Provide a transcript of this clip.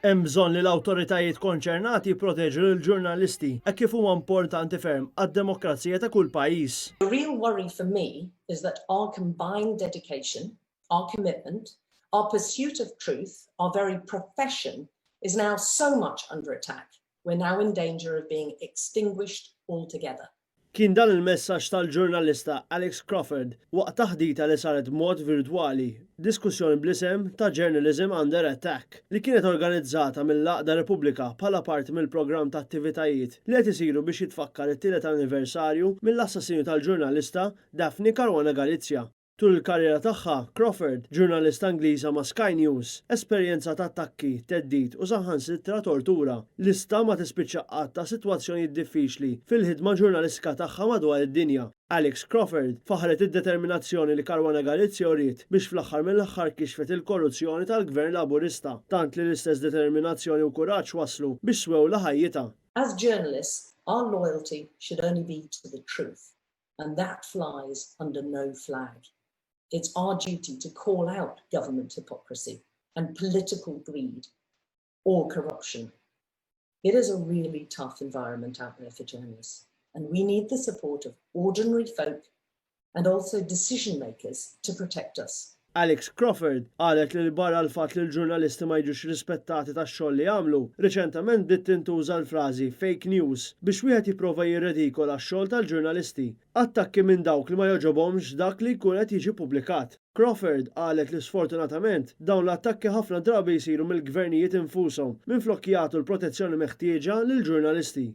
Hemm bżonn li l-awtoritajiet konċernati jipproteġu lill-ġurnalisti hekk kif huma importanti ferm għad-demokrazija ta' kull pajjiż. The real worry for me is that our combined dedication, our commitment, our pursuit of truth, our very profession is now so much under attack. We're now in danger of being extinguished altogether. Kien dan il-messaġġ tal-ġurnalista Alex Crawford waqt taħdita li saret b'mod virtwali, diskussjoni bl-isem ta' Journalism Under Attack, li kienet organizzata mill-Għaqda Repubblika bħala parti mill-programm ta' attivitajiet li qed isiru biex jitfakkar it-tielet anniversarju mill-assassinju tal-ġurnalista Daphne Caruana Galizia. Tul il-karriera tagħha, Crawford, ġurnalista Ingliża ma' Sky News, esperjenzat attakki, theddid u saħansitra tortura. Lista ma tispiċċa qatt ta' sitwazzjonijiet diffiċli fil-ħidma ġurnalistika tagħha madwar id-dinja. Alex Crawford faħħret id-determinazzjoni li Caruana Galizia uriet biex fl-aħħar mill-aħħar kixfet il-korruzzjoni tal-Gvern Laburista, tant li l-istess determinazzjoni u kuraġġ wasslu biex swewlha ħajjitha. As journalists, our loyalty should only be to the truth. and that flies under no flag. It's our duty to call out government hypocrisy and political greed or corruption. It is a really tough environment out there for journalists, and we need the support of ordinary folk and also decision makers to protect us. Alex Crawford qalet li barra l-fatt li l-ġurnalisti ma jiġux rispettati tax-xogħol li jagħmlu, riċentement bdiet tintuża l-frażi fake news biex wieħed jipprova jirredikola x-xogħol tal-ġurnalisti. Attakki minn dawk li ma jogħġobhomx dak li jkun qed jiġi ppubblikat. Crawford qalet li sfortunatament dawn l-attakki ħafna drabi jsiru mill-gvernijiet infushom minflok jagħtu l-protezzjoni meħtieġa lill-ġurnalisti.